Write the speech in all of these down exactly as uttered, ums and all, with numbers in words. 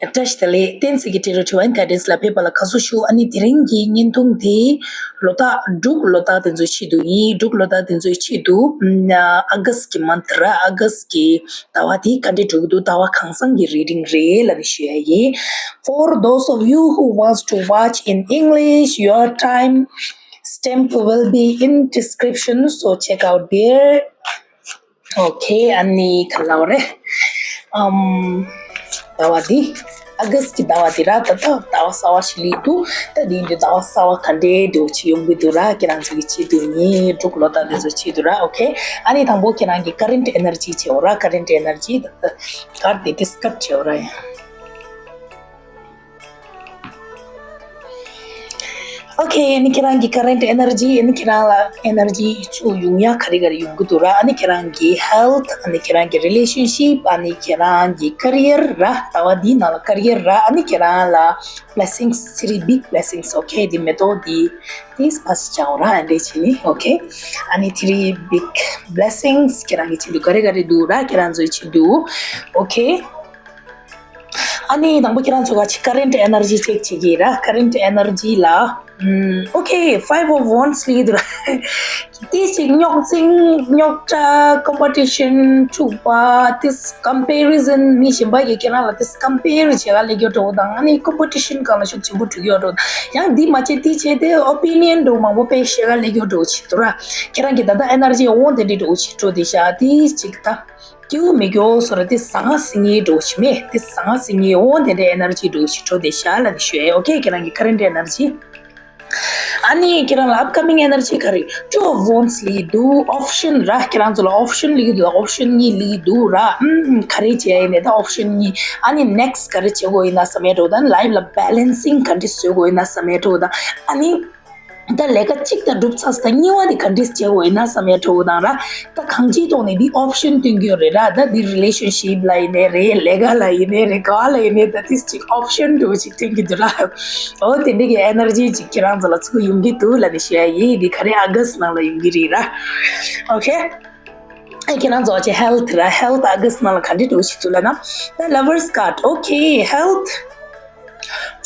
བཀྲ་ཤིས་བདེ་ལེགས། གཏན་ཚིགས་ཀྱི་འབྲི་རུ་དྲི་བ་ཨེན་ག་ཌེན་སི་ལ་ཕེབས་པ་ལ་དགའ་བསུ་ཞུ། ཨ་ནི་དེ་རིང་གི་བརྙན་ཐུང་དེ་ལོ་རྟགས་འབྲུག་ལོ་རྟགས་དེ་ཚོའི་ཆེད་དུ་ཡིན། འབྲུག་ལོ་རྟགས་དེ་ཚོའི་ཆེད་དུ་ཨ་གསྟ་གི་མན་ཐ་ར། ཨ་གསྟ་གི་ཟླ་བ་དེ་ག་འདྲས་འགྲོ་གི་འདུག་ཟླ་བ་གང་ཚང་གི་རི་ཌིང་རེད་ལབ་ནས་ཞུ་ཡ་ཡིན། For those of you who wants to watch in English, your time stamp will be in description, so check out there. Okay, ཨ་ནི་ག་ལབ་རེད། ཨམ། ཟླ་བ་འདི་ཨ་གསྟ་གི་ཟླ་བ་འདི་ར། ད་ལྟ་ཟླ་བ་གསར་བ་ཞིག་སླེབས་འདུག་ད་འདི་འདི་ཟླ་བ་གསར་བ་ག་འདྲས་འདྲ་བོ་ཅིག་ཡོང་གི་འདུག་ར། ཁྱེད་རང་ཚོ་གི་ཆེད་དུ་ཡིན། འབྲུག་ལོ་རྟགས་འདི་ཚོ་ཆེད་དུ་ར། Okay, ཨ་ནི་དང་པོ་ཁྱེད་རང་གི་ཀ་རེན་ཊི་ཨེ་ནར་ཇི་བྱེད་འོ་ར། ཀ་རེན་ཊི་ཨེ་ནར་ཇི་ད་ལྟ་གར་དེ་ཌི་སི་ཀར་བྱེད་འོ་ར་ཡ། Okay, ཨ་ནི་ཁྱེད་རང་གི་ཀ་རེན་ཊི་ཨེ་ནར་ཇི། ཨ་ནི་ཁྱེད་རང་ལ་ཨེ་ནར་ཇི་ཚུར་ཡོང་ཡ་ག་རེ་ག་རེ་ཡོང་གི་འདུག་ར། ཨ་ནི་ཁྱེད་རང་གི་ཧེལ་ཐི། ཨ་ནི་ཁྱེད་རང་གི་རི་ལེ་ཤན་ཤིབ། ཨ་ནི་ཁྱེད་རང་གི་ཀེ་རི་ཡར་ར། ཟླ་བ་འདིའི་ནང་ལ་ཀེ་རི་ཡར་ར། ཨ་ནི་ཁྱེད་རང་ལ་བི་ལེ་སིང་སི། ཐི་རི་བིག་བི་ལེ་སིང་སི། Okay, འདི་མེ་ཏོག་འདི་དེ་སི་པ་སི་ཅའོ་ར། ཨ་འདྲས་བྱས་ནི། Okay, ཨ་ནི་ཐི་རི་བིག་བི་ལེ་སིང་སི་ཁྱེད་རང་གི་ཆེད་དུ་ག་རེ་ག་རེ་འདུག་ར། ཁྱེད་རང་ཚོའི་ཆེད་དུ། Okay, ཨ་ནི་དང་པོ་ཁྱེད་རང་ཚོ་ག་ཅིག་ཀ་རེན་ཊི་ཨེ་ནར་ཇི་ཅེག་བྱེད་ཀྱི་ར། ཀ་རེན་ཊི་ཨེ་ནར་ཇི་ལ། ཨམ། Okay, Five of Wands སླེབས་འདུག་ར། དེ་ཅིག་རྙོག་འཛིང་རྙོག་དྲ། ཀམ་པི་ཊི་ཤན་འཁྲུག་པ། དེ་ཀམ་པེ་རི་ཟན། མི་གཞན་པ་གིས་ཁྱེད་རང་ལ་དེ་ཀམ་པེ་རི་བྱེད་ག་སླེབས་ཀྱི་འདྲ་བོ་དང་། ཨ་ནི་ཀམ་པི་ཊི་ཤན་སྒང་ལ་ཤུགས་ཆེན་པོ་འགྲོ་གི་འདྲ་བོ། ཡང་འདི་མ་བྱེད་དེ་བྱེད་དེ་ཨོ་པི་ནི་ཡན་འདྲ་བོ་མང་པོ་དཔེ་བཤད་ག་སླེབས་ཀྱི་འདྲ་བོ་བྱེད་འདུག་ར། ཁྱེད་རང་གི་ད་ལྟ་ཨེ་ནར་ཇི་འོ་དེ་འདྲས་འདྲ་བོ་བྱེད་འགྲོ་དེ་ཤག་དེ་ཅིག་ད། སྐྱིད་པོ་མི་སྐྱིད་པོ་བཟོ་ར། དེ་ཟང་ངེ་ཟིང་ངེ་འདྲ་བོ་ཞིག་མེད། དེ་ཟང་ངེ་ཟིང་ངེ་འོ་དེ་འདྲའི་ཨེ་ནར་ཇི་འདྲ་བོ་ཞིག་འགྲོ་དེ་ཤག་ལབ་ནས་ཞུ་ཡ། Okay, ཁྱེད་རང་གི་ཀ་རེན་ཊི་ཨེ་ནར་ཇི། ཨ་ནི་ཁྱེད་རང་ལ་ཨབ་ཀ་མིང་ཨེ་ནར་ཇི་ག་རེ། ཊུ་ཨོབ་ཝོནས་སླེབས་འདུག་ཨོབ་ཤན་ར། ཁྱེད་རང་ཚོ་ལ་ཨོབ་ཤན་སླེབས་འདུག་ཨོབ་ཤན་གཉིས་སླེབས་འདུག་ར། ཨམ། ག་རེ་བྱེད་ཡ་ཡིན་ནའི་ད་ཨོབ་ཤན་གཉིས། ཨ་ནི་ནེག་སི་ག་རེ་བྱེད་དགོས་ཡིན་ན་བསམ་ཡ་འདྲ་བོ་དང་། ལའིབ་ལ་བེ་ལེན་སིང་ག་འདྲས་བཟོ་དགོས་ཡིན་ན་བསམ་ཡ་འདྲ་བོ་དང་། ཨ་ནི། ད་ལས་ཀ་གཅིག་ད་འགྲུབ་ཚར་སོང་། ད་གཉིས་པ་དེ་ག་འདྲས་བྱེད་དགོས་ཡིན་ན་བསམ་ཡ་འདྲ་བོ་དང་ར། ད་གང་ཅིའི་ཐོག་ནས་འདི་ཨོབ་ཤན་སྟོན་གྱི་ཡོད་རེད་ར། ད་འདི་རི་ལེ་ཤན་ཤིབ་ལ་ཡིན་ནའི་རེད། ལས་ཀ་ལ་ཡིན་ནའི་རེད། ག་ལ་ཡིན་ནའི་ད་དེ་ཅིག་ཨོབ་ཤན་འདྲ་བོ་ཅིག་སྟོན་གྱི་འདུག་ར། འོ་དེ་འདྲ་གི་ཨེ་ནར་ཇི་ཅིག་ཁྱེད་རང་ཚོ་ལ་ཚུར་ཡོང་གི་འདུག་ལབ་ནས་ཞུ་ཡ་ཡིན། འདི་ག་རེ་ཨ་གསྟ་ནང་ལ་ཡོང་གི་རེད་ར། Okay, ཨ་ཁྱེད་རང་ཚོ་ཅིག་ཧེལ་ཐི་ར། ཧེལ་ཐི་ཨ་གསྟ་ནང་ལ་ག་འདྲས་འདྲ་བོ་ཞིག་འདུག་ལབ་ན། ད་ལ་ཝར་སི་ཀར་ཌི། Okay, ཧེལ་ཐི།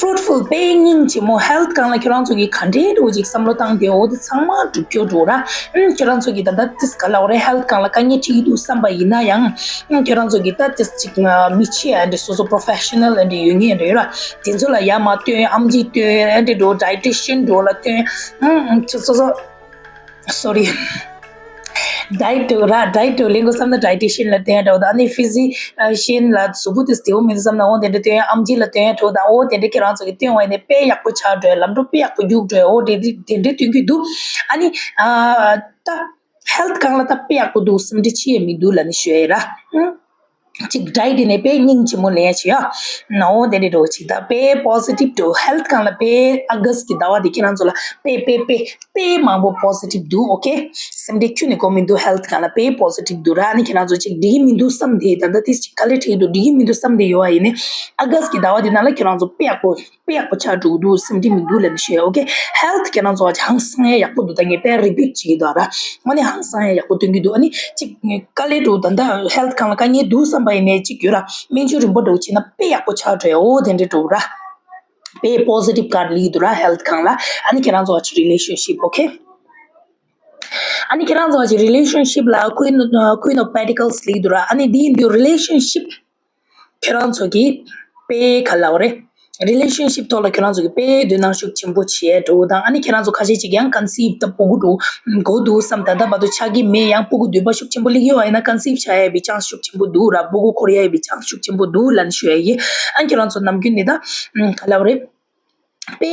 ཕུ་རུ་ཊི་ཕུལ། དཔེ་སྙིང་རྗེ་མོ། ཧེལ་ཐི་སྒང་ལ་ཁྱོད་རང་ཚོ་གིས་ག་འདྲའི་འདྲ་བོ་ཅིག་བསམ་བློ་བཏང་སྟེ་འོ་དེ་ཚང་མ་འགྲུབ་སྐྱོར་འགྲོ་ར། ཨུམ། ཁྱོད་རང་ཚོ་གིས་ད་ལྟ་ཏིས་ག་ལབ་རེད། ཧེལ་ཐི་སྒང་ལ་དཀའ་ངལ་འཕྲད་ཀྱི་འདུག་བསམ་པ་ཡིན་ན་ཡང་། ཨུམ། ཁྱོད་རང་ཚོ་གིས་ད་ཏིས་ཅིག་མི་ཆེ་ཨ་འདྲ་སོ་སོ་པོ་རོ་ཕེ་ཤ་ནལ་ཨ་འདྲ་ཡོད་མཁན་རེད་ར། དེ་ཚོ་ལ་ཡར་མར་སྟོན། ཨེམ་ཆི་སྟོན། ཨ་འདྲ་འགྲོ། ཌའི་ཊི་ཤན་འགྲོ་ལ་སྟོན། ཨུམ། ཨུམ། ཚོ་སོ་སོ། སོ་རི། ཌའེ་ཊི་འགྲོ་ར། ཌའེ་ཊི་འགྲོ་ལེན་དགོས་བསམ་ན་ཌའེ་ཊི་ཤན་ལ་སྟོན་འདྲ་བོ་དང་། ཨ་ནི་ཕི་ཟི་ཤན་ལ་གཟུགས་པོ་དེ་བདེ་པོ་མི་འདུག་བསམ་ན་འོ་དེ་འདྲ་སྟོན། ཨེམ་ཆི་ལ་སྟོན་འདྲ་བོ་དང་། འོ་དེ་འདྲ་ཁྱེད་རང་ཚོ་གིས་སྟོན་པ་ཡིན་ནའི་དཔེ་ཡག་པོ་ཆགས་འགྲོ། ལམ་འགྲོ་དཔེ་ཡག་པོ་རྒྱུག་འགྲོ། འོ་དེ་དེ་འདྲ་སྟོན་གྱི་འདུག་ཨ་ནི་ཨ་ད་ཧེལ་ཐི་སྒང་ལ་ད་དཔེ་ཡག་པོ་འདུག་བསམ་འདྲ་ཅི་ཡང་མི་འདུག་ལབ་ནས་ཞུ་ཡ་ཡིན་ར། ཨུམ། ཅིག་ཌའེ་ཊི་ནས་དཔེ་སྙིང་རྗེ་མོ་ལེན་ཡ་བྱེད་ཡ། ནའོ་དེ་འདྲ་འདྲ་བོ་ཅིག་ད་དཔེ་པོ་སི་ཊིབ་འདྲ་བོ། ཧེལ་ཐི་སྒང་ལ་དཔེ་ཨ་གསྟ་གི་ཟླ་བ་འདི་ཁྱེད་རང་ཚོ་ལ་དཔེ་དཔེ་དཔེ་དཔེ་མང་པོ་པོ་སི་ཊིབ་འདུག་ཨོ་ཁེ། སེམས་ཁྲལ་ཁྱོན་ནས་དགོས་མི་འདུག་ཧེལ་ཐི་སྒང་ལ་དཔེ་པོ་སི་ཊིབ་འདུག་ར། ཨ་ནི་ཁྱེད་རང་ཚོ་ཅིག་འགྲིག་གི་མི་འདུག་བསམ་དེ། ད་ལྟ་དེ་ཅིག་དཀའ་ལས་འཕྲད་ཀྱི་འདུག་འགྲིག་གི་མི་འདུག་བསམ་དེ་ཡོད་པ་ཡིན་ནའི། ཨ་གསྟ་གི་ཟླ་བ་འདི་ནང་ལ་ཁྱེད་རང་ཚོ་དཔེ་ཡག་པོ་དཔེ་ཡག་པོ་ཆགས་འགྲོ་གི་འདུག་སེམས་ཁྲལ་མི་འདུག་ལབ་ནས་ཞུ་ཡ། ཨོ་ཁེ། ཧེལ་ཐི་ཁྱེད་རང་ཚོ་ཧང་སང་ཡ་ཡག་པོ་འདུག་ད་ངས་དཔེ་རི་པིཊ་བྱེད་ཀྱི་འདུག་ར། ཨ་ནི་ཧང་སང་ཡ་ཡག་པོ་སྟོན་གྱི་འདུག་ཨ་ནི་ཅིག་དཀའ་ལས་འདྲ་བོ། ད་ལྟ་ཧེལ་ཐི་སྒང་ལ་དཀའ་ངལ་འདུག་བསམ་པ་ཡིན་ནའི་ཅིག་ཡོད་ར། སྨན་བཅོས་རིམ་པ་འདྲ་བོ་བྱས་ན་དཔེ་ཡག་པོ་ཆགས་འགྲོ་ཡ། འོ་དེ་འདྲ་འདྲ་བོ་ར། དཔེ་པོ་སི་ཊིབ་ཀར་ཌི་སླེབས་འདུག་ར་ཧེལ་ཐི་སྒང་ལ། ཨ་ནི་ཁྱེད་རང་ཚོ་ཅིག་རི་ལེ་ཤན་ཤིབ། ཨོ་ཁེ། ཨ་ནི་ཁྱེད་རང་ཚོ་ཅིག་རི་ལེ་ཤན་ཤིབ་ལ་ཀུན་ཀུན་ཨོཕ་པེན་ཊི་ཀལ་སི་སླེབས་འདུག་ར། ཨ་ནི་འདི་ཡིན་དུས་རི་ལེ་ཤན་ཤིབ་ཁྱེད་རང་ཚོ་གིས་དཔེ་ག་ལབ་རེད། རི་ལེ་ཤན་ཤིབ་ཐོག་ལ་ཁྱེད་རང་ཚོ་གིས་དཔེ་དོ་སྣང་ཤུགས་ཆེན་པོ་བྱེད་འགྲོ་དང་། ཨ་ནི་ཁྱེད་རང་ཚོ་ཁ་ཤས་ཅིག་ཡང་ཀོན་སིབ་ད་སྤུ་གུ་འདྲ་བོ་དགོས་འདུག་བསམ། ད་ལྟ་བར་དུ་ཆགས་ཀྱི་མེད། ཡང་སྤུ་གུ་འདོད་པ་ཤུགས་ཆེན་པོ་སླེབས་ཡོད་པ་ཡིན་ན་ཀོན་སིབ་བྱ་ཡ་ཡོད་པའི་ཆན་སི་ཤུགས་ཆེན་པོ་འདུག་ར། སྤུ་གུ་འཁོར་ཡ་ཡོད་པའི་ཆན་སི་ཤུགས་ཆེན་པོ་འདུག་ལབ་ནས་ཞུ་ཡ་ཡིན། ཨ་ནི་ཁྱེད་རང་ཚོ་ནམ་རྒྱུན་ནས་ད་ག་ལབ་རེད། དཔེ་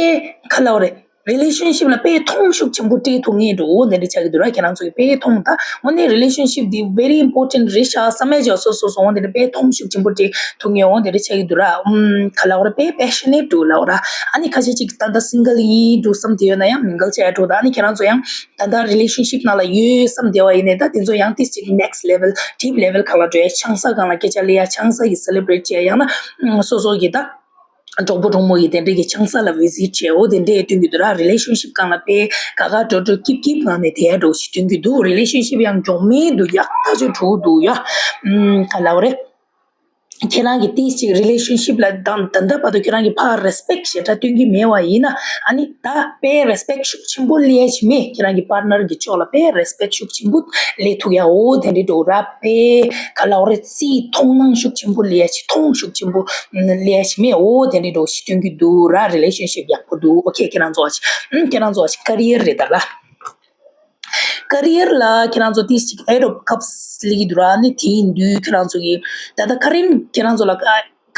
ག་ལབ་རེད། རི་ལེ་ཤན་ཤིབ་ལ་དཔེ་མཐོང་ཤུགས་ཆེན་པོ་སྤྲད་ཐུབ་ངེས་འདྲ་བོ་དེ་འདྲ་ཆགས་ཀྱི་འདུག་ར། ཁྱེད་རང་ཚོ་གིས་དཔེ་མཐོང་ད། འོ་ནི་རི་ལེ་ཤན་ཤིབ་འདི་ཝེ་རི་ཨིམ་པོར་ཊེན་ཊི་རེད་ཤག་བསམ་ཡ་ཅིག་སོ་སོ་སོ་འོ་དེ་འདྲ་དཔེ་མཐོང་ཤུགས་ཆེན་པོ་སྤྲད་ཐུབ་ངེས་འོ་དེ་འདྲ་ཆགས་ཀྱི་འདུག་ར། ཨུམ། ག་ལབ་རེད། དཔེ་པེ་ཤ་ནེཊ་འདྲ་བོ་ལབ་ར། ཨ་ནི་ཁ་ཤས་ཅིག་ད་ལྟ་སིང་གལ་ཡིན་འདྲ་བསམ་དེ་ཡོད་ན་ཡང་མིང་གལ་ཆགས་འགྲོ་ད། ཨ་ནི་ཁྱེད་རང་ཚོ་ཡང་ད་ལྟ་རི་ལེ་ཤན་ཤིབ་ནང་ལ་ཡོད་བསམ་བསྡད་པ་ཡིན་ནའི་ད་དེ་ཚོ་ཡང་ཏིས་ཅིག་ནེག་སི་ཊི་ལེ་ཝལ་ཌིབ་ལེ་ཝལ་སྒང་ལ་འགྲོ་ཡ། ཆང་ས་སྒང་ལ་སྐད་ཆ་སླེབས་ཡ། ཆང་ས་ཡི་སེ་ལེ་བྷི་རེཊ་བྱེད་ཡ། ཡང་ན་སོ་སོ་གི་ད་གྲོགས་པོ་གྲོགས་མོ་ཡི་དེ་འདྲས་ཀྱི་ཆང་ས་ལ་བི་ཟིཊ་བྱེད། འོ་དེ་འདྲས་སྟོན་གྱི་འདུག་ར། རི་ལེ་ཤན་ཤིབ་སྒང་ལ་དཔེ་དགའ་དགའ་སྤྲོ་སྤྲོ་སྐྱིད་སྐྱིད་ངང་ནས་བསྡད་ཡ་འདྲ་བོ་ཞིག་སྟོན་གྱི་འདུག་རི་ལེ་ཤན་ཤིབ་ཡང་མགྱོགས་མེད་འདུག་ཡག་ཐག་ཆོད་འགྲོ་གི་འདུག་ཡ། ཨུམ། ག་ལབ་རེད། ཁྱེད་རང་གིས་ཏིས་ཅིག་རི་ལེ་ཤན་ཤིབ་ལ་དང་ད་ལྟ་བར་དུ་ཁྱེད་རང་གིས་ཕར་རེ་སི་པེག་ཞེ་དྲག་སྟོན་གྱི་མེད་པ་ཡིན་ན། ཨ་ནི་ད་དཔེ་རེ་སི་པེག་ཤུགས་ཆེན་པོ་སླེབས་ཡ་ཅིག་མེད། ཁྱེད་རང་གི་པར་ནར་གྱི་ཕྱོགས་ལ་དཔེ་རེ་སི་པེག་ཤུགས་ཆེན་པོ་སླེབས་ཐུབ་ཡ། འོ་དེ་འདྲའི་འགྲོ་ར། དཔེ་ག་ལབ་རེད། རྩིས་མཐོང་སྣང་ཤུགས་ཆེན་པོ་སླེབས་ཡ་ཅིག་མཐོང་ཤུགས་ཆེན་པོ་སླེབས་ཡ་ཅིག་མེད། འོ་དེ་འདྲའི་འགྲོ་ཞིག་སྟོན་གྱི་འདུག་ར། རི་ལེ་ཤན་ཤིབ་ཡག་པོ་འདུག་ཨོ་ཁེ། ཁྱེད་རང་ཚོ་ཨ་ཅིག་ཨ་ཁྱེད་རང་ཚོ་ཨ་ཅིག་ཀ་རི་ཡར་རེད་ད་ལ། ཀ་རི་ཡར་ལ་ཁྱེད་རང་ཚོ་ཏིས་ཅིག་ཨེ་ཊི་ཨོཕ་ཀབ་སི་སླེབས་ཀྱི་འདུག་ར། ཨ་ནི་དེ་ཡིན་དུས་ཁྱེད་རང་ཚོ་གི་ད་ལྟ་ཁ་རིན་ཁྱེད་རང་ཚོ་ལ་ཀ་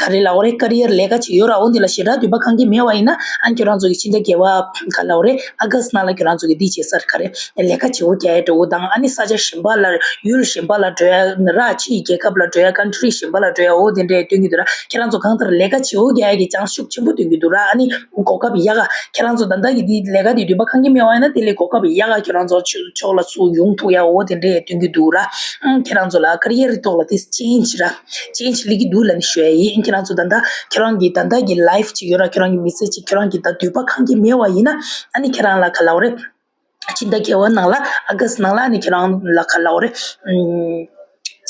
ག་རེ་ལབ་དགོས་རེད། ཀ་རི་ཡར་ལས་ཀ་བྱེད་ཡོད་ར། འོ་འདི་ལ་ཞེ་དྲག་འདོད་པ་ཁེངས་ཀྱི་མེད་པ་ཡིན་ན། ཨ་ཁྱེད་རང་ཚོ་གི་ཕྱི་ཟླ་བརྒྱད་པ་ག་ལབ་དགོས་རེད། ཨ་ག་སི་ཊི་ནང་ལ་ཁྱེད་རང་ཚོ་གི་འདི་བྱེད་ས་རེད། ག་རེ་ལས་ཀ་བྱེད་དགོས་རྒྱུ་ཡོད་འགྲོ་དང་། ཨ་ནི་ས་ཆ་གཞན་པ་ལ་ཡུལ་གཞན་པ་ལ་འགྲོ་ཡ་ར། ཕྱིའི་རྒྱལ་ཁབ་ལ་འགྲོ་ཡ། ཀན་ཊི་རི་གཞན་པ་ལ་འགྲོ་ཡ། འོ་དེ་འདྲས་སྟོན་གྱི་འདུག་ར། ཁྱེད་རང་ཚོ་གང་ལྟར་ལས་ཀ་བྱེད་དགོས་རྒྱུ་ཡ་གི་ཅན་སི་ཤུགས་ཆེན་པོ་སྟོན་གྱི་འདུག་ར། ཨ་ནི་གོ་སྐབས་ཡག་ག་ཁྱེད་རང་ཚོ་ད་ལྟ་གི་འདི་ལས་ཀ་འདི་འདོད་པ་ཁེངས་ཀྱི་མེད་པ་ཡིན་ན། དེ་ལས་གོ་སྐབས་ཡག་ག་ཁྱེད་རང་ཚོ་ཕྱོགས་ལ་ཚུར་ཡོང་ཐུབ་ཡ། འོ་དེ་འདྲས་སྟོན་གྱི་འདུག་ར། ཨང་། ཁྱེད་རང་ཚོ་ལ་ཀ་རི་ཡར་ཐོག་ལ་དེ་ཅེན་ཇི་ར། ཅེན་ཇི་སླེབས་ཀྱི་འདུག་ལབ་ནས་ཞུ་ཡ་ཡིན། ཁྱེད་རང་ཚོ་ད་ལྟ་ཁྱེད་རང་གི་ད་ལྟ་གི་ལའིཕ་ཅིག་ཡོད་ར། ཁྱེད་རང་གི་མི་ཚེ་ཅིག་ཁྱེད་རང་གི་ད་འདོད་པ་ཁེངས་ཀྱི་མེད་པ་ཡིན་ན། ཨ་ནི་ཁྱེད་རང་ལ་ག་ལབ་དགོས་རེད། ཕྱི་ཟླ་བརྒྱད་པ་ནང་ལ། ཨ་ག་སི་ཊི་ནང་ལ་ཨ་ནི་ཁྱེད་རང་ལ་ག་ལབ་དགོས་རེད། ཨམ།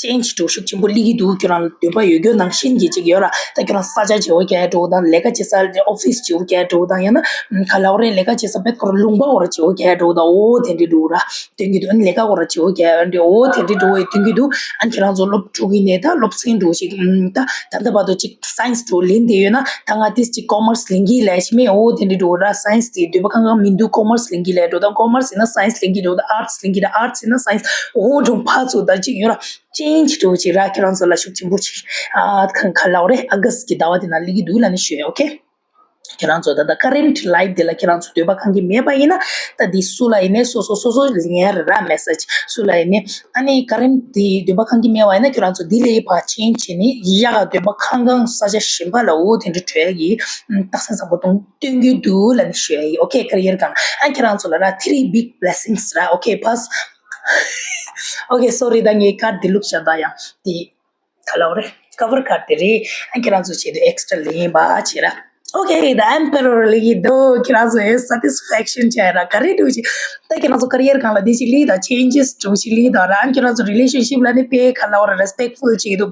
ཅེན་ཇི་འགྲོ་ཤུགས་ཆེན་པོ་སླེབས་ཀྱི་འདུག་ཁྱེད་རང་ལ་འདོད་པ་ཡོད་རྒྱུ་ནང་བཞིན་གྱི་ཅིག་ཡོད་ར། ད་ཁྱེད་རང་ས་ཆ་བརྗེ་པོ་རྒྱག་འགྲོ་དང་། ལས་ཀ་བྱེད་ས་ཨོ་ཕི་སི་བརྗེ་པོ་རྒྱག་འགྲོ་དང་། ཡང་ན་ག་ལབ་དགོས་རེད། ལས་ཀ་བྱེད་ས་བེད་ཁོ་ར་ལུང་པ་སྐོར་བརྗེ་པོ་རྒྱག་འགྲོ་དང་། འོ་དེ་འདྲས་འགྲོ་ར། སྟོན་གྱི་འདུག་ཨ་ནི་ལས་ཀ་སྐོར་བརྗེ་པོ་རྒྱག་འགྲོ། འོ་དེ་འདྲས་འགྲོ་བའི་སྟོན་གྱི་འདུག་ཨ་ནི་ཁྱེད་རང་ཚོ་སློབ་ཕྲུག་ཡིན་ནའི་ད་སློབ་ཚན་འགྲོ་ཞིག་ཨམ། ད་ད་ལྟ་བར་དུ་ཅིག་སའེན་སི་འགྲོ་ལེན་བསྡད་ཡོད་ན། ད་ང་ཏིས་ཅིག་ཀོ་མར་སི་ལེན་གྱི་ལབ་ཡ་ཅིག་མེད། འོ་དེ་འདྲས་འགྲོ་ར། སའེན་སི་དེ་འདོད་པ་ཁེངས་ཁེངས་མི་འདུག་ཀོ་མར་སི་ལེན་གྱི་ལབ་འགྲོ་དང་། ཀོ་མར་སི་ཡིན་ན་སའེན་སི་ལེན་གྱི་འགྲོ་དང་། ཨར་ཊི་སི་ལེན་གྱི་ར། ཨར་ཊི་སི་ཡིན་ན་སའེན་སི། འོ་འགྲོ་ཕར་ཚུར་ད་ཅིག་ཡོད་ར། ཅེན་ཇི་འགྲོ་ཅིག་ར། ཁྱེད་རང་ཚོ་ལ་ཤུགས་ཆེན་པོ་ཅིག་ཨ་ག་ག་ལབ་དགོས་རེད། ཨ་ག་སི་ཊི་གི་ཟླ་བ་དེ་ནང་སླེབས་ཀྱི་འདུག་ལབ་ནས་ཞུ་ཡ། ཨོ་ཁེ། ཁྱེད་རང་ཚོ་ད་ལྟ་ཀ་རེན་ཊི་ལའིཕ་དེ་ལ་ཁྱེད་རང་ཚོ་འདོད་པ་ཁེངས་ཀྱི་མེད་པ་ཡིན་ན། ད་འདི་སུ་ལ་ཡིན་ནའི་སོ་སོ་སོ་སོ་ལེན་ཡ་རེད་ར། མེ་སེ་ཇི་སུ་ལ་ཡིན་ནའི། ཨ་ནི་ཀ་རེན་ཊི་དེ་འདོད་པ་ཁེངས་ཀྱི་མེད་པ་ཡིན་ན། ཁྱེད་རང་ཚོ་འདི་ལས་ཕར་ཅེན་ཇི་བྱས་ནས་ཡག་ག་འདོད་པ་ཁེངས་ཁེངས་ས་ཆ་གཞན་པ་ལ་འོ་དེ་འདྲ་འགྲོ་ཡ་གི་རྟགས་མཚན་བཟང་པོ་གཏོང་སྟོན་གྱི་འདུག་ལབ་ནས་ཞུ་ཡ་ཡིན། ཨོ་ཁེ། ཀ་རི་ཡར་སྒང་ཨ་ཁྱེད་རང་ཚོ་ལ་ར། ཐི་རི་བིག་བྷི་ལེ་སིང་སི་ར། ཨོ་ཁེ། ཕར་སི་ཊི། ཨོ་ཁེ། སོ་རི། ད་ངས་ཀར་ཌི་ལེཊ་བྱས་ད་ཡང་དེ། ག་ལབ་དགོས་རེད། ཀ་བར་ཀར་ཌི་དེ་རེད། ཨ་ཁྱེད་རང་ཚོ་ཆེད་དུ་ཨེག་སི་ཊ་ར་ལེན་པ་བྱེད་ར། ཨོ་ཁེ། ད་ཨེམ་པེ་རར་སླེབས་ཀྱི་འདུག་ཁྱེད་རང་ཚོ་ཨེ་སེ་ཊི་སི་ཕེག་ཤན་བྱས་ར། ག་རེ་འདྲ་ཅིག་ད་ཁྱེད་རང་ཚོ་ཀ་རི་ཡར་སྒང་ལ་འདི་ཅིག་སླེབས་དང་། ཅེན་ཇི་འདྲ་ཅིག་སླེབས་དང་ར། ཨ་ཁྱེད་རང་ཚོ་རི་ལེ་ཤན་ཤིབ་ལ་ནི་དཔེ་ག་ལབ་དགོས་རེད། རེ་སི་པེག་ཕུལ་བྱེད་ཀྱི་འདུག་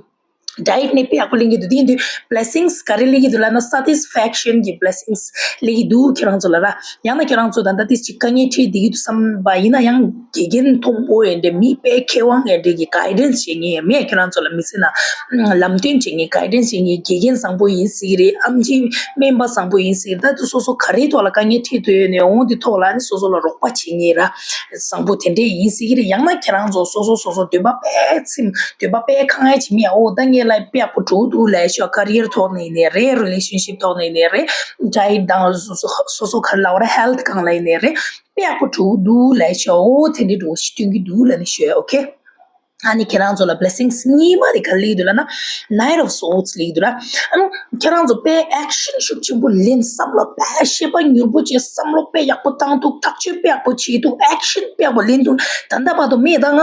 ཌའེཊ་ནི་དཔེ་ཡག་པོ་ལེན་གྱི་འདུག་དེ་ཡིན་དུས་བྷི་ལེ་སིང་སི་ག་རེ་སླེབས་ཀྱི་འདུག་ལབ་ན། སེ་ཊི་སི་ཕེག་ཤན་གྱི་བྷི་ལེ་སིང་སི་སླེབས་ཀྱི་འདུག་ཁྱེད་རང་ཚོ་ལ་ར། ཡང་ན་ཁྱེད་རང་ཚོ་ད་ལྟ་ཏིས་ཅིག་དཀའ་ངལ་འཕྲད་བསྡད་ཀྱི་འདུག་བསམ་པ་ཡིན་ན། ཡང་དགེ་རྒན་མཐོན་པོ་ཡིན་འདྲ། མི་དཔེ་མཁས་དབང་ཡིན་འདྲ་གི་གའི་ཌེན་སི་བྱེད་མཁན་ཡང་མེད། ཁྱེད་རང་ཚོ་ལ་མི་ཚེ་ནང་ལམ་སྟོན་བྱེད་མཁན། གའི་ཌེན་སི་བྱེད་མཁན་དགེ་རྒན་བཟང་པོ་ཡིན་སྲིད་ཀྱི་རེད། ཨེམ་ཆི་སྨན་པ་བཟང་པོ་ཡིན་སྲིད་ཀྱི་རེད། ད་དུང་སོ་སོ་ག་རེའི་ཐོག་ལ་དཀའ་ངལ་འཕྲད་འདུག་ཡོད་ནའི་འོང་དེ་ཐོག་ལ་ནི་སོ་སོ་ལ་རོགས་པ་བྱེད་མཁན་ར་བཟང་པོ་དེ་འདྲས་ཡིན་སྲིད་ཀྱི་རེད། ཡང་ན་ཁྱེད་རང་ཚོ་སོ་སོ་སོ་སོ་འདོད་པ་དཔེ་ཚིམ། འདོད་པ་དཔེ་ཁེངས་ཡ་ཅིག་མེད། ཨོ་ད་ངའི་ལའིཕ་དཔེ་ཡག་པོ་འགྲོ་གི་འདུག་ལབ་ཤོག་ཀ་རི་ཡར་ཐོག་ནས་ཡིན་ནའི་རེད། རི་ལེ་ཤན་ཤིབ་ཐོག་ནས་ཡིན་ནའི་རེད། ཌའེཊ་དང་སོ་སོ་སོ་སོ་ག་རེ་ལབ་དགོས་རེད། ཧེལ་ཐི་སྒང་ལ་ཡིན་ནའི་རེད། དཔེ་ཡག་པོ་འགྲོ་གི་འདུག་ལབ་ཤོག་ཨོ་དེ་འདྲས་འགྲོ་ཞིག་སྟོན་གྱི་འདུག་ལབ་ནས་ཞུ་ཡ། ཨོ་ཁེ། ཨ་ནི་ཁྱེད་རང་ཚོ་ལ་བྷི་ལེ་སིང་སི་གཉིས་པ་དེ་ག་རེ་སླེབས་ཀྱི་འདུག་ལབ་ན། ནའིཊ་ཨོཕ་སོར་ཊི་སླེབས་ཀྱི་འདུག་ར། ཨ་ནི་ཁྱེད་རང་ཚོ་དཔེ་ཨེག་ཤན་ཤུགས་ཆེན་པོ་ལེན། བསམ་བློ་དཔེ་ཤེས་པ་མྱུར་པོ་བྱེད། བསམ་བློ་དཔེ་ཡག་པོ་བཏང་འདུག་ཐག་གཅོད་དཔེ་ཡག་པོ་བྱེད་འདུག་ཨེག་ཤན་དཔེ་ཡག་པོ་ལེན་འདུག་ད་ལྟ་བར་དུ་མེད། ད་ང་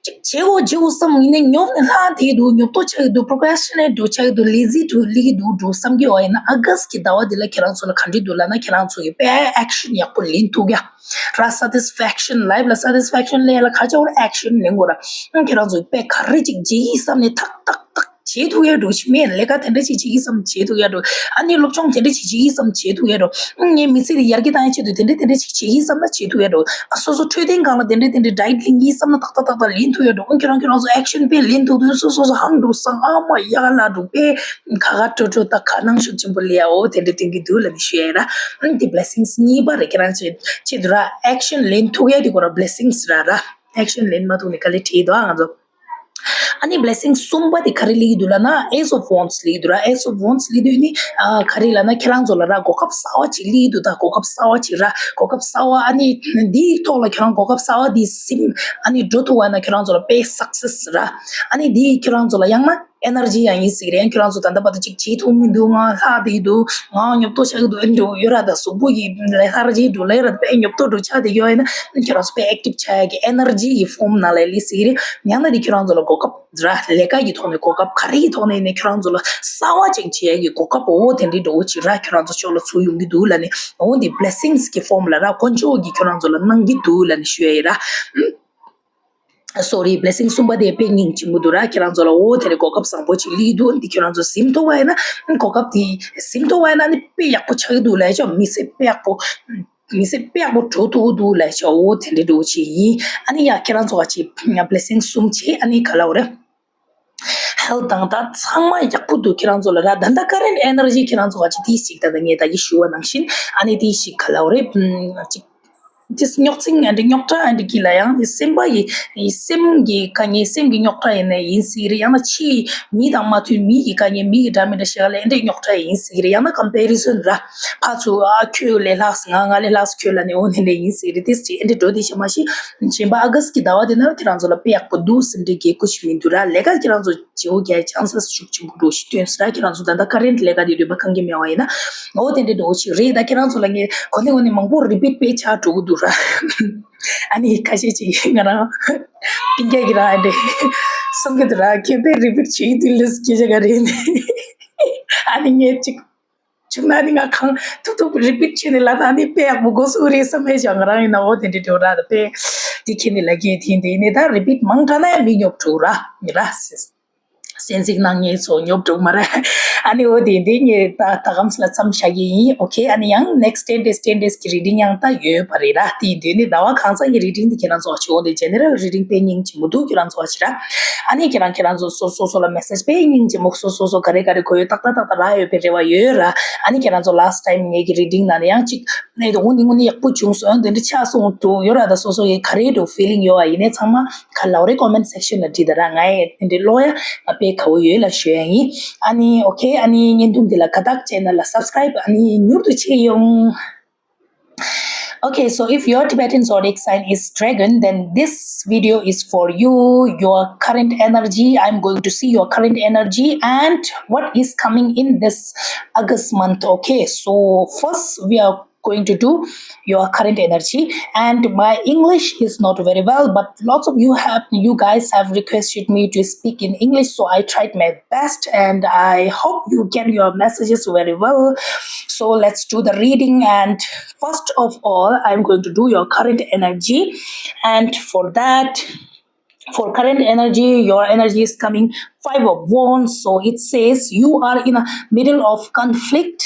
ཅིག་བྱེད་དགོས་བྱེད་དགོས་བསམ་ཡིན་ནའི་ཉོབ་ནས་ལྷག་བསྡད་འདུག་ཉོབ་ཏོ་ཆགས་འདུག་པོ་རོ་ཀ་རེ་སི་ཊི་ནེ་ཊི་འགྲོ་ཆགས་འདུག་ལེ་ཛི་འགྲོ་སླེབས་ཀྱི་འདུག་འགྲོ་བསམ་གྱི་ཡོད་པ་ཡིན་ན། ཨ་ག་སི་ཊི་གི་ཟླ་བ་འདི་ལ་ཁྱེད་རང་ཚོ་ལ་ག་འདྲས་འདུག་ལབ་ན། ཁྱེད་རང་ཚོ་གིས་དཔེ་ཨེག་ཤན་ཡག་པོ་ལེན་ཐུབ་ཡ་ར། སེ་ཊི་སི་ཕེག་ཤན། ལའིཕ་ལ་སེ་ཊི་སི་ཕེག་ཤན་སླེབས་ཡ་ལ་ག་ཅིག་ཨེག་ཤན་ལེན་དགོས་ར། ཨང་། ཁྱེད་རང་ཚོ་དཔེ་ག་རེ་ཅིག་བྱེད་ཀྱི་བསམ་ནས་ཏག་ཏག་ཏག་བྱེད་ཐུབ་ཡ་འགྲོ་ཞིག་མེད། ལས་ཀ་དེ་འདྲ་ཅིག་བྱེད་ཀྱི་བསམ་བྱེད་ཐུབ་ཡ་འགྲོ། ཨ་ནི་སློབ་སྦྱོང་དེ་འདྲ་ཅིག་བྱེད་ཀྱི་བསམ་བྱེད་ཐུབ་ཡ་འགྲོ། ཨང་། ངའི་མི་ཚེ་འདི་ཡར་རྒྱས་བཏང་ཡ་ཆེད་དུ་དེ་འདྲ་དེ་འདྲ་ཅིག་བྱེད་ཀྱི་བསམ་ན་བྱེད་ཐུབ་ཡ་འགྲོ། ཨ། སོ་སོ་འཕྲོད་བསྟེན་སྒང་ལ་དེ་འདྲ་དེ་འདྲ་ཌའེཊ་ལེན་གྱི་བསམ་ན་ཏག་ཏག་ཏག་ཏག་ལེན་ཐུབ་ཡ་འགྲོ། ཨང་། ཁྱེད་རང་ཁྱེད་རང་ཚོ་ཨེག་ཤན་དཔེ་ལེན་ཐུབ་དུས་སོ་སོ་སོ་ཧང་འདུག་སང་། ཨ་མ་ཡག་ལ་འགྲོ། དཔེ་ཁ་ཁ་སྤྲོ་སྤྲོ་དང་དགའ་སྣང་ཤུགས་ཆེན་པོ་སླེབས་ཡ། འོ་དེ་འདྲ་སྟོན་གྱི་འདུག་ལབ་ནས་ཞུ་ཡ་ཡིན་ར། ཨང་། འདི་བྷི་ལེ་སིང་སི་གཉིས་པ་རེད། ཁྱེད་རང་ཚོའི་ཆེད་དུ་ར། ཨེག་ཤན་ལེན་ཐུབ་ཡ་དེ་ཁོ་རང་བྷི་ལེ་སིང་སི་ར་ར། ཨེག་ཤན་ལེན་མ་ཐུབ་ནས་དཀའ་ལས་འཕྲད་འདུག་ཨ་ང་ཚོ། ཨ་ནི་བྷི་ལེ་སིང་སི་གསུམ་པ་དེ་ག་རེ་སླེབས་ཀྱི་འདུག་ལབ་ན། ཨེས་ཨོཕ་ཝེན་སི་སླེབས་ཀྱི་འདུག་ར། ཨེས་ཨོཕ་ཝེན་སི་སླེབས་དུས་ནི། ཨ། ག་རེ་ལབ་ན། ཁྱེད་རང་ཚོ་ལ་ར་གོ་སྐབས་གསར་པ་ཅིག་སླེབས་ཀྱི་འདུག་ད་གོ་སྐབས་གསར་པ་ཅིག་ར། གོ་སྐབས་གསར་པ། ཨ་ནི་འདིའི་ཐོག་ལ་ཁྱེད་རང་གོ་སྐབས་གསར་པ་འདི་ཟིན། ཨ་ནི་འགྲོ་ཐུབ་པ་ན་ཁྱེད་རང་ཚོ་ལ་དཔེ་སག་སེ་སི་ར། ཨ་ནི་འདིས་ཁྱེད་རང་ཚོ་ལ་ཡང་ན་ཨེ་ནར་ཇི་ཡང་ཡིན་སྲིད་ཀྱི་རེད། ཁྱེད་རང་ཚོ་ད་ལྟ་བར་དུ་ཅིག་བྱེད་ཐུབ་མི་འདུག་ང་ལྷག་བསྡད་འདུག་ང་ཉོབ་ཏོ་ཆགས་ཀྱི་འདུག་ཨེ་འདྲ་ཡོད་ར། ད་གཟུགས་པོ་ཡི་ལེ་ཐར་ཇི་འདྲ་ལབ་ར། དཔེ་ཉོབ་ཏོ་འདྲ་ཆགས་བསྡད་ཡོད་ཡིན་ན། ཁྱེད་རང་ཚོ་དཔེ་ཨེག་ཊིབ་ཆགས་ཡ་གི་ཨེ་ནར་ཇི་ཡི་ཕོམ་ནང་ལ་སླེབས་སྲིད་ཀྱི་རེད། ཡང་ན་འདི་ཁྱེད་རང་ཚོ་ལ་གོ་སྐབས་ར། ལས་ཀ་གི་ཐོག་ནས་གོ་སྐབས། ག་རེ་གི་ཐོག་ནས་ཡིན་ནའི་ཁྱེད་རང་ཚོ་ལ་གསར་པ་ཅིག་བྱེད་ཡ་གི་གོ་སྐབས། འོ་དེ་འདྲའི་འདྲ་བོ་ཅིག་ར། ཁྱེད་རང་ཚོ་ཕྱོགས་ལ་ཚུར་ཡོང་གི་འདུག་ལབ་ནས། འོ་འདི་བྷི་ལེ་སིང་སི་གི་ཕོམ་ལ་ར། དཀོན་མཆོག་གིས་ཁྱེད་རང་ཚོ་ལ་གནང་གི་འདུག་ལབ་ནས་ཞུ་ཡ་ཡིན་ར། ཨུམ། སོ་རི་བྷི་ལེ་སིང་གསུམ་པ་དེ་དཔེ་སྙིང་རྗེ་མོ་འདུག་ར། ཁྱེད་རང་ཚོ་ལ་འོ་དེ་ནས་གོ་སྐབས་བཟང་པོ་ཅིག་སླེབས་འདུག་འདི་ཁྱེད་རང་ཚོ་ཟིན་ཐུབ་པ་ཡིན་ན་གོ་སྐབས་དེ་ཟིན་ཐུབ་པ་ཡིན་ན་ནི་དཔེ་ཡག་པོ་ཆགས་ཀྱི་འདུག་ལབ་ཆོག་མི་ཚེ་དཔེ་ཡག་པོ། མི་ཚེ་དཔེ་ཡག་པོ་འགྲོ་ཐུབ་ཀྱི་འདུག་ལབ་ཆོག་འོ་དེ་འདྲ་འདྲ་བོ་ཅིག་ཡིན། ཨ་ནི་ཡ་ཁྱེད་རང་ཚོ་ག་ཅིག་བྷི་ལེ་སིང་གསུམ་བྱས། ཨ་ནི་ག་ལབ་རེད། ཧེལ་ཐི་དང་ད་ཚང་མ་ཡག་པོ་འདུག་ཁྱེད་རང་ཚོ་ལ་ར། ད་ལྟ་ཀ་རེན་ཊི་ཨེ་ནར་ཇི་ཁྱེད་རང་ཚོ་ག་ཅིག་དེ་ཞིག་ད་ལྟ་ངས་ད་གི་ཞུ་བ་ནང་བཞིན་ཨ་ནི་དེ་ཞིག་ག་ལབ་རེད། ཅིག་ཅིག་རྙོག་འཛིང་ཨ་འདྲ་རྙོག་དྲ་ཨ་འདྲ་གི་ལ་ཡང་སེམས་པ་ཡི་ཡི་སེམས་ཀྱི་དཀའ་ངལ་སེམས་ཀྱི་རྙོག་དྲ་ཡིན་ནའི་ཡིན་སྲིད་རེད། ཡང་ན་ཕྱི་མི་དང་མ་མཐུན་མི་ཡི་དཀའ་ངལ་མི་ཡི་འདྲ་མི་འདྲ་ཞིག་ལ་ཨ་འདྲ་རྙོག་དྲ་ཡིན་སྲིད་རེད། ཡང་ན་ཀམ་པེ་རི་ཟོན་ར། ཕར་ཚུར་ཨ་ཁྱོད་ལས་ལྷག་ང་ང་ལས་ལྷག་ཁྱོད་ལ་ནི་འོ་ནི་ལས་ཡིན་སྲིད་རེད། དེ་ཅིག་ཨ་འདྲ་འགྲོ་དེ་ཤ་མ་ཤི། གཞན་པ་ཨ་ག་སི་གི་ཟླ་བ་དེ་ནང་ཁྱེད་རང་ཚོ་ལ་དཔེ་ཡག་པོ་འདུག་སེམས་ཁྲལ་རྒྱག་དགོས་ཀྱི་མི་འདུག་ར། ལས་ཀ་ཁྱེད་རང་ཚོ་བྱེད་འོ་རྒྱག་ཆང་ས་ཤུགས་ཆེན་པོ་འགྲོ་ཞིག་སྟོན་ས་ར། ཁྱེད་རང་ཚོ་ད་ལྟ་ཀ་རེན་ཊི་ལས་ཀ་དེ་འདོད་པ་གང་གི་མེད་པ་ཡིན་ན་འོ་དེ་འདྲ་འགྲོ་ཞིག་རེད། ད་ཁྱེད་རང་ཚོ་ལ་ངས་གོ་ནས་གོ་ནས་མང་པོ་རི་པིཊ་དཔེ་ཆགས་འགྲོ་གི་འདུག་ར། ཨ་ནི་ཁ་ཤས་ཅིག་ང་རང་སྤུན་ཀྱག་གི་ར་ཨ་འདྲ་གསུང་གི་འདུག་ར། ཁྱོད་དཔེ་རི་པིཊ་བྱེད་ཀྱི་འདུག་ལབ་སྐད་ཆ་ག་རེ་ཡིན། ཨ་ནི་ངས་ཅིག་བྱུང་ན་ནི་ང་གང་ཐུབ་ཐུབ་རི་པིཊ་བྱས་ནས་ལབ་ན་ནི་དཔེ་ཡག་པོ་གོ་སོང་རེད་བསམ་མེད་ཀྱང་ང་རང་ཡིན་ན་འོ་དེ་འདྲ་འདྲ་བོ་ར། ད་དཔེ་དེ་ཁྱེད་ནི་ལ་རྒྱས་དེ་འདི་ནི་ད་རི་པིཊ་མང་དྲགས་ན་ཡང་མི་ཉོབ་འགྲོ་ར་མི་ར། གསན་གཟིགས་གནང་མཁན་ཚོ་ཉོབ་འགྲོ་མ་ར། ཨ་ནི་འོ་དེ་འདི་ངས་ད་ད་གམ་ལ་མཚམས་བཞག་གི་ཡིན། ཨོ་ཁེ། ཨ་ནི་ཡང་next ten days ten days གི་reading ཡང་ད་ཡོད་པ་རེད་ར། དེ་འདི་ནི་ཟླ་བ་གང་ཚང་གི་reading འདི་ཁྱེད་རང་ཚོ་ཆོག་འདི་general reading དཔེ་སྙིང་རྗེ་མོ་འདུག་ཁྱེད་རང་ཚོ་ཨ་ཅི་ར། ཨ་ནི་ཁྱེད་རང་ཁྱེད་རང་ཚོ་སོ་སོ་སོ་ལ་message དཔེ་སྙིང་རྗེ་མོ་སོ་སོ་སོ་ག་རེ་ག་རེ་དགོས་ཡོད་ཏག་ཏག་ཏག་ཏག་རག་ཡོད་པའི་རེ་བ་ཡོད་ར། ཨ་ནི་ཁྱེད་རང་ཚོ་last time ངེད་ཀྱི་reading ནང་ནས་ཡང་གཅིག་ནས་དུ་དངོས་གནས་དངོས་གནས་ཡག་པོ་བྱུང་སོང་འདི་འདྲ་ཆགས་སོང་འདུག་ཡོད་ར། ད་སོ་སོ་ཡི་ག་རེ་འདུག་feeling ཡོད་པ་ཡིན་ནའི་ཚང་མ་ག་ལབ་རེད་comment section ལ་བྲིས་ད་ར། ང་ཡི་འདི་འདྲ་ཀློག་ཡ་ང་དཔེ་དགའ་བོ་ཡོད་ལ་ཞུ་ཡ་ཡིན། ཨ་ནི་ཨོ་ཁེ། ཨ་ནི་བརྙན་ཐུང་འདི་ལ་དགའ་རྟགས་channel ལ་subscribe ཨ་ནི་མྱུར་དུ་བྱེད་ཡོང་། Okay, so if your Tibetan zodiac sign is dragon, then this video is for you, your current energy. I'm going to see your current energy and what is coming in this August month. Okay, so first we are going to do your current energy, and my English is not very well, but lots of you have you guys have requested me to speak in English, so I tried my best and I hope you get your messages very well. So let's do the reading, and first of all, I'm going to do your current energy. And for that, for current energy, your energy is coming five of wands. So it says you are in a middle of conflict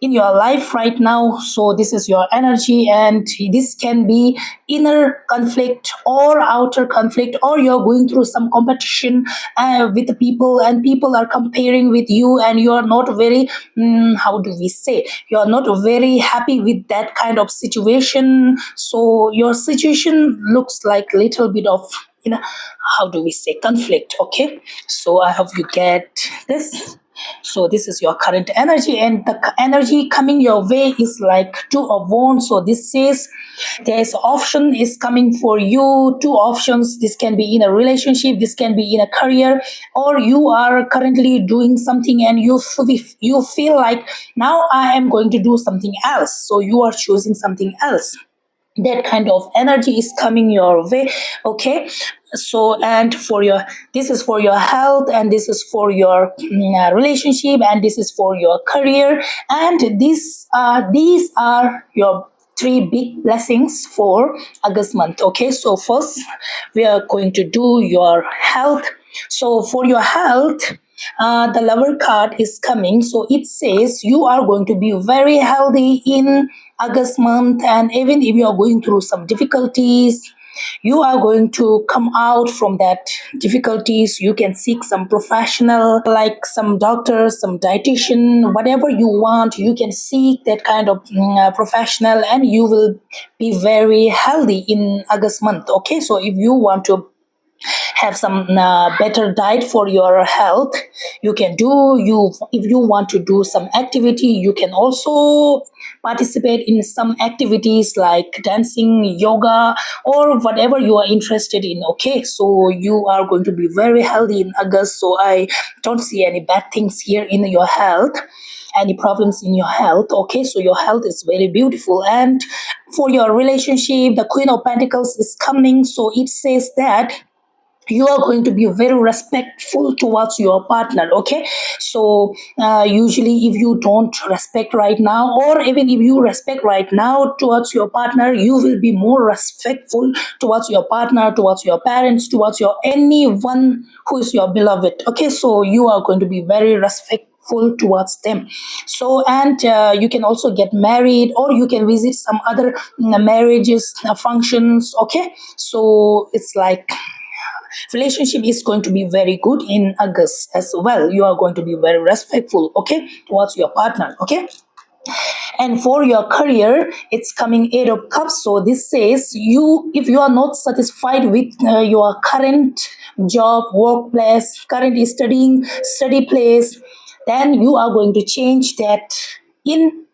in your life right now. So this is your energy, and this can be inner conflict or outer conflict, or you're going through some competition uh, with the people, and people are comparing with you, and you are not very mm, how do we say, you are not very happy with that kind of situation. So your situation looks like little bit of, you know, how do we say, conflict. Okay, so I hope you get this. So this is your current energy, and the energy coming your way is like two of wands. So this says there's option is coming for you, two options. This can be in a relationship, this can be in a career, or you are currently doing something and you f- you feel like now I am going to do something else, so you are choosing something else. That kind of energy is coming your way. Okay, so and for your, this is for your health, and this is for your mm, uh, relationship, and this is for your career, and these are these are your three big blessings for August month. Okay, so first we are going to do your health. So for your health, uh, the lover card is coming. So it says you are going to be very healthy in August month, and even if you are going through some difficulties, you are going to come out from that difficulties. You can seek some professional, like some doctor, some dietitian, whatever you want. You can seek that kind of mm, uh, professional, and you will be very healthy in August month. Okay, so if you want to have some uh, better diet for your health, you can do. You, if you want to do some activity, you can also participate in some activities like dancing, yoga, or whatever you are interested in. Okay, so you are going to be very healthy in August, so I don't see any bad things here in your health, any problems in your health. Okay, so your health is very beautiful. And for your relationship, the Queen of Pentacles is coming, so it says that you are going to be very respectful towards your partner, okay? So uh, usually if you don't respect right now, or even if you respect right now towards your partner, you will be more respectful towards your partner, towards your parents, towards your anyone who is your beloved, okay? So you are going to be very respect respectful towards them. So and uh, you can also get married, or you can visit some other mm, marriages uh, functions, okay? So it's like relationship is going to be very good in August as well. You are going to be very respectful, okay, towards your partner, okay? And for your career, it's coming Eight of Cups. So this says you, if you are not satisfied with uh, your current job, workplace, current studying, study place, then you are going to change that in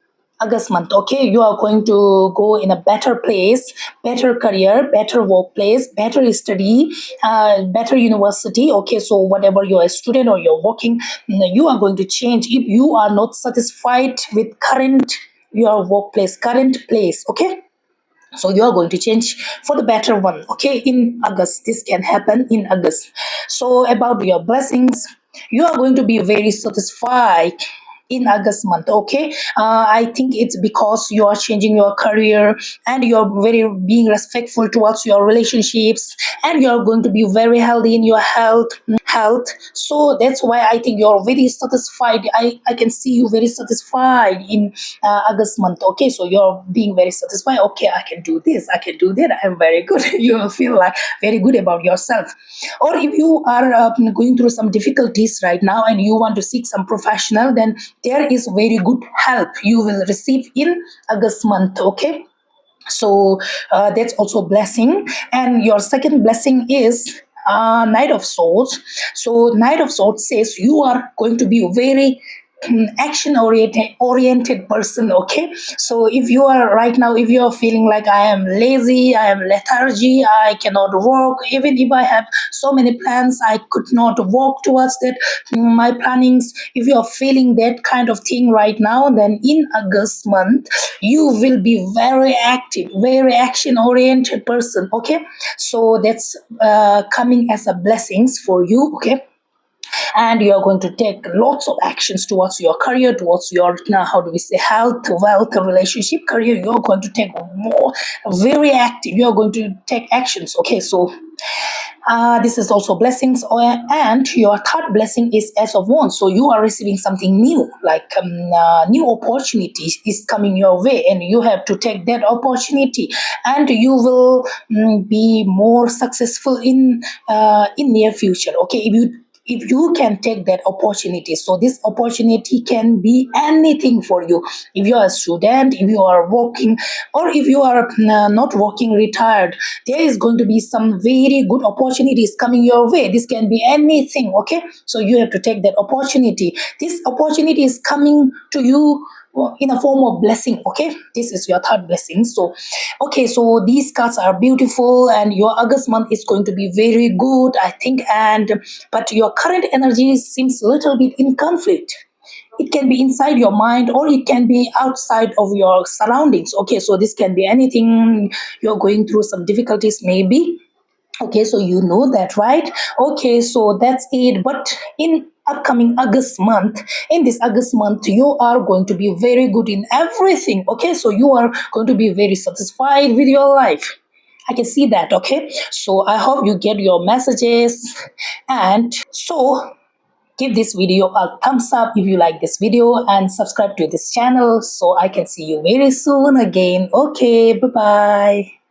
August month, okay? You are going to go in a better place, better career, better workplace, better study, uh, better university, okay? So whatever you are a student or you're working, mm, you are going to change if you are not satisfied with current your workplace, current place, okay? So you are going to change for the better one, okay? In August, this can happen in August. So about your blessings, you are going to be very satisfied in August month, okay? Uh, I think it's because you are changing your career and you're very being respectful towards your relationships, and you're going to be very healthy in your health health. So that's why I think you're very satisfied. I i can see you very satisfied in uh, August month, okay? So you're being very satisfied. Okay, I can do this, I can do that, I'm very good. You will feel like very good about yourself. Or if you are uh, going through some difficulties right now and you want to seek some professional, then there is very good help you will receive in August month, okay? So uh, that's also a blessing. And your second blessing is uh, Knight of Swords. So Knight of Swords says you are going to be very um, action oriented oriented person, okay? So if you are right now, if you are feeling like I am lazy, I am lethargy, I cannot work, even if I have so many plans, I could not work towards that mm, my plannings. If you are feeling that kind of thing right now, then in August month you will be very active, very action oriented person, okay? So that's uh, coming as a blessings for you, okay? And you are going to take lots of actions towards your career, towards your uh, how do we say, health, wealth, relationship, career. You are going to take more, very active, you are going to take actions, okay? So uh, this is also blessings. Uh, and your third blessing is Ace of Wands, so you are receiving something new, like um, uh, new opportunity is coming your way, and you have to take that opportunity, and you will mm, be more successful in uh, in near future, okay? If you if you can take that opportunity. So this opportunity can be anything for you. If you are a student, if you are working, or if you are uh, not working, retired, there is going to be some very good opportunities coming your way. This can be anything, okay? So you have to take that opportunity. This opportunity is coming to you in a form of blessing, okay? This is your third blessing. So okay, so these cards are beautiful, and your August month is going to be very good, I think. And but your current energy seems a little bit in conflict. It can be inside your mind, or it can be outside of your surroundings, okay? So this can be anything. You're going through some difficulties, maybe. Okay, so you know that, right? Okay, so that's it. But in upcoming August month, in this August month, you are going to be very good in everything, okay? So you are going to be very satisfied with your life. I can see that, okay? So I hope you get your messages. And so give this video a thumbs up if you like this video, and subscribe to this channel, so I can see you very soon again. Okay, bye bye.